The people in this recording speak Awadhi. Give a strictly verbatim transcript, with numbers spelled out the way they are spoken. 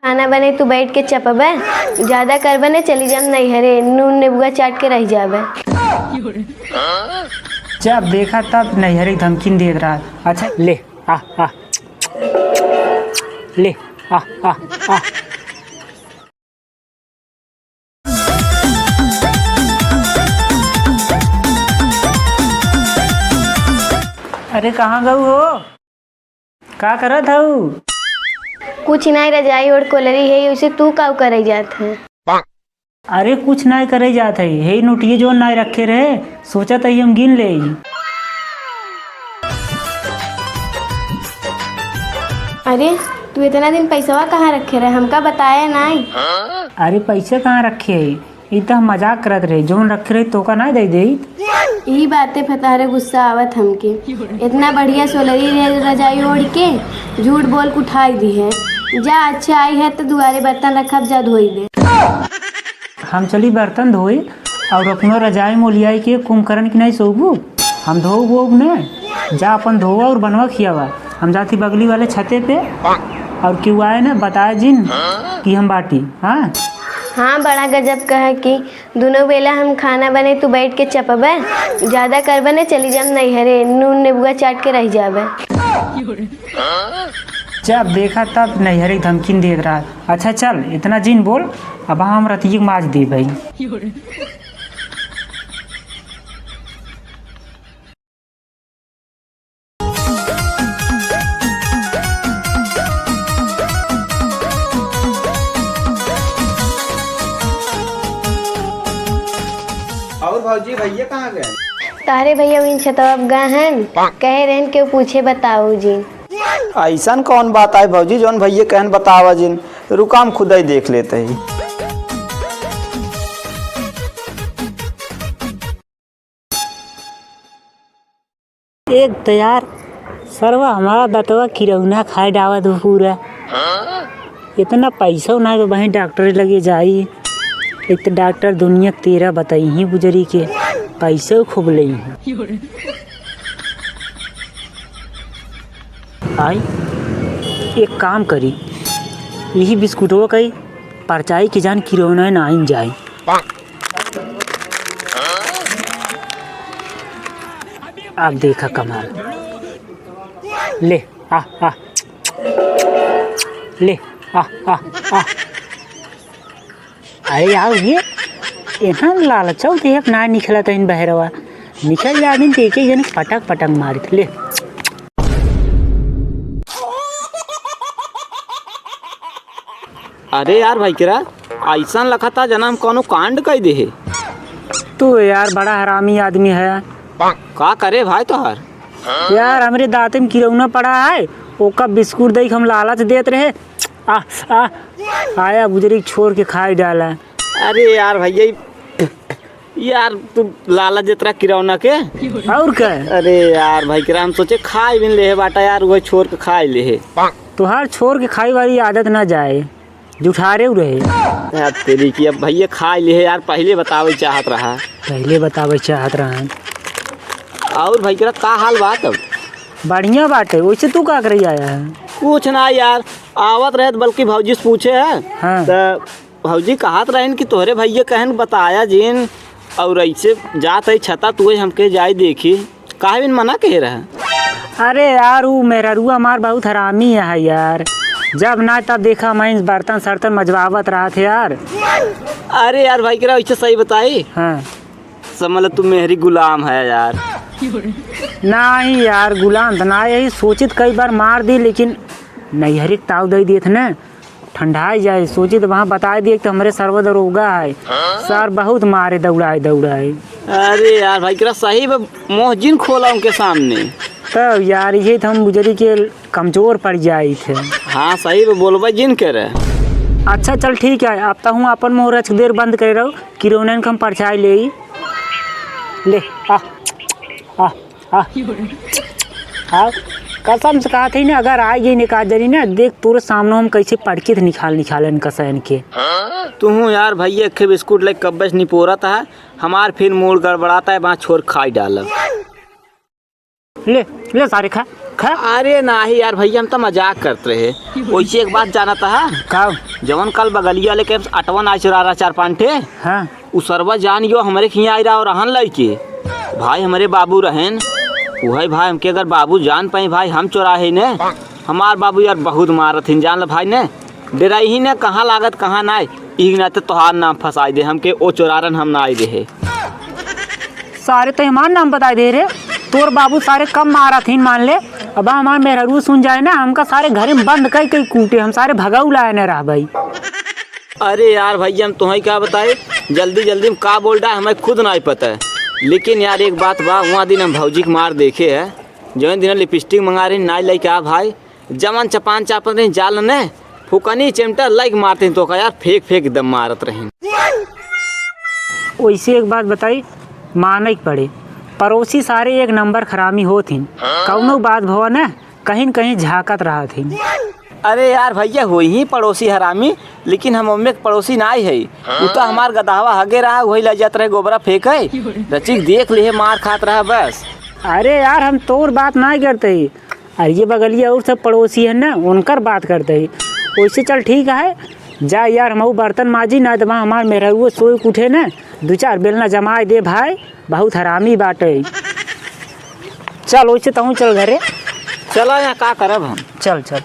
खाना बने तू बैठ के चपबे, ज्यादा करबे ने चली जाम नैहरे, नून नेबुआ चाट के रह जाबे। जब देखा तब नैहरे के धमकी देत रहा। अच्छा ले, आ, आ, ले, आ, आ, आ। अरे कहाँ गऊ हो? का करत हऊ? कुछ नाई, रजाई ओढ़ कोलरी है, उसे तू काऊ करे जात है? अरे कुछ नाई करे जात है, हे नोटिये जोन नाई रखे रहे, सोचत है हम गिन ले। अरे, तू इतना दिन पैसवा कहाँ रखे रहे, हमका बताया नाई। अरे पैसे कहाँ रखे है, ई त हम मजाक करत रहे, जोन रखे रहे तोका ना दे देइत। ई बाते फतहरे गुस्सा आवत हमके। इतना बढ़िया सोलरी रहे रजाई ओढ़ के, झूठ बोल के उठाई दी है। जा, अच्छा आई है तो दुआरे बर्तन रखब, जा धोई दे। हम चली बर्तन धोई और अपनो रजाई मोलियाई के कुंभकर्ण की नहीं सोबू, हम धोब वोब ने। जा अपन धोवा और बनवा खियावा, हम जाती बगली वाले छते पे और केहू आए ना बताए जिन कि हम बाटी। हाँ। हाँ, बड़ा गजब कहा कि दुनो बेला हम खाना बने, तू बैठ के चपबे, ज्यादा करबे ने, चली जाम नैहरे, नून नेबुआ चाट के रह जाबे। जब देखा तब नैहरे के धमकी देत रहा। अच्छा चल, इतना जिन बोल, अब हम रतिये के माज दे भाई। और भौजी, भैया कहाँ गए? तारे भैया उन छतवा पे गए हैं, कहे रहन के पूछे बताओ जी। ऐसन कौन बात आए भौजी, जौन भैया कहन बतावा जिन, रुका हम खुदा ही देख लेते ही। एक त यार, सरवा हमारा दतवा किरौना खाए डावत बा पूरा। इतना पैसा ना बा, वहीं डॉक्टर लगे जाई। एक त डॉक्टर दुनिया के तेरह बताई ही बुजरी के, पैसा खूब लेई ही। आई, एक काम करी, यही बिस्कुटवा कई परचाई के जान किरौना ना आइन जाई। अब देखा कमाल। ले, आ, आ। ले, आ, आ, आ। अरे यार, ये एहन लालचौ देख ना निकलत हइन बहरवा। निकल जा दिन तो एक एक जने पटक पटक मारित। ले। अरे यार भाई केरा, ऐसन लखता जना हम कौनो कांड कई देहे। तू यार बड़ा हरामी आदमी है। का करे भाई तोहार? यार हमरे दांते में किरौना पड़ा है, ओका बिस्कुट दे के हम लालच देत रहे। आ, आ, आया बुजरी छोड़ के खाई डाला। अरे यार भैया, ई यार, तू लालच देत रहा किरौना के। और का? अरे यार, भाई किरान सोचे खाई भी लेहे बाटा यार, वही छोड़ के खाई लेहे। तोहार छोड़ के खाई वाली आदत ना जाए, जुठारे उ रहे। यार तेरी की, अब भैया खाई लेहे यार, पहले बतावे चाहत रहा। पहले बतावे चाहत रहा। और भाई किरा, का हाल बात अब? बढ़िया बाटे। वैसे तू का करे आया है? कुछ ना यार, आवत रहे त बल्कि भौजी से पूछे है। हाँ। त भौजी कहत रहन कि तोहरे भैया कहन बताया जिन, और ऐसे जात है छता तू हमके जाई देखी, काहे बिन मना कहे रहा? अरे यार, ऊ मेहररुआ हमार बहुत हरामी है यार, जब ना तब देखा मैं बर्तन सर्तन मजवावत रहत है यार। अरे यार भाई, केरा ऐसे सही बताई? हाँ। समझ ला तू मेहरी गुलाम है यार। नहीं यार, गुलाम त ना, यही सोचित कई बार मार दी, लेकिन नैहरी के ताव दे दिए थे ना, ठंडाई जाए, सोचित वहाँ बताए दिए कि हमरे सरवा दरोगा है, सर बहुत मारे दौड़ाए दौड़ाए। अरे यार भाई, केरा सही में मोह जिन खोला उनके सामने। तब यार, यही तो हम बुजरी के कमजोर पड़ जाई थे। हाँ, सही में बोलबे जिन करे। अच्छा, चल ठीक है, अब तो हूँ अपन मुँह रच देर बंद करे रहो, किरौनन के हम परछाई ले। ले, आ, आ, आ। आ, कसम से कहा थी ना, अगर आ गई निकाल जरी ना, देख तोरे सामने हम कैसे पटकित निकाल निकालन कसैन के। तू हूँ यार भैया, एक बिस्कुट ले कब्बे से निपोरत है, हमार फिर मूड गड़बड़ाता है, वहाँ छोड़ खाई डालब। ले, ले सारे खा। खा। अरे नाही यार भइया, हम त मजाक करत रहे। वइसे एक बात जानत हा? का? जवन कल बगलिया वाले के अटवन आइ चोरा रहा चार पाँच ठे। हाँ। उ सरवा जान गयो हमरे खियाँ आइ रहा अउर रहन लइके। भाई हमरे बाबू रहेन। उहइ भाई हमके अगर बाबू जान पाई भाई हम चोराहे ने। हमार बाबू यार बहुत मारत हिन जान ल भाई ने। डेराइही ने कहाँ लागत कहाँ नाइ। इही नाते तोहार नाम फँसाइ दे हमके ओ चोरारन हम नाइ देहे। सारे तैं हमार नाम बताइ दे रे। तोर बाबू सारे कम मारत हिन मान ले। अब हमार मेहररुआ सुन जाए ना हमका सारे घरे में बंद कइ कइ कूटे हम सारे भगउ लाए न रहबइ। अरे यार भइया हम तोहइ का बताई। जल्दी जल्दी में का बोल डाए हमइ खुद नाइ पता। लेकिन यार एक बात बा उहाँ दिन हम भउजी क मार देखे ह। जौन दिन लिपिस्टिक मंगा रही नाइ लइके आ भाई। जवन चपान चापत रही जाल ने फुकनी चिमटा लइके मारत रही तोहका यार फेंक फेंक एकदम मारत रही। ओइसे एक बात बताई, मानइ क पड़े, पड़ोसी सारे एक नंबर खरामी होत हिन। कउनो बात भवा न कहीं न कहीं झाँकत रहत हिन। अरे यार भइया होइहीं पड़ोसी हरामी, लेकिन हम ओम्मे क पड़ोसी नाइ हई। उ त हमार गदहवा हगे रहा उहइ लइ जात रहे गोबरा फेंकइ। रचिक देख लिहे मार खात रहा बस। अरे यार हम तोर बात नाइ करत ही। अरे ये बगलिया अउर सब पड़ोसी है ना, उनकर बात करत ही। ओइसे चल ठीक है, जा यार हमहू बर्तन माजी ना त हमार मेहररुआ सोइ क उठे ना, दुइ चार बेलना जमाइ दे भाई, बहुत हरामी बाटइ। चल ओइसे तहूँ चल घरे। चला यहाँ का करब हम। चल चल।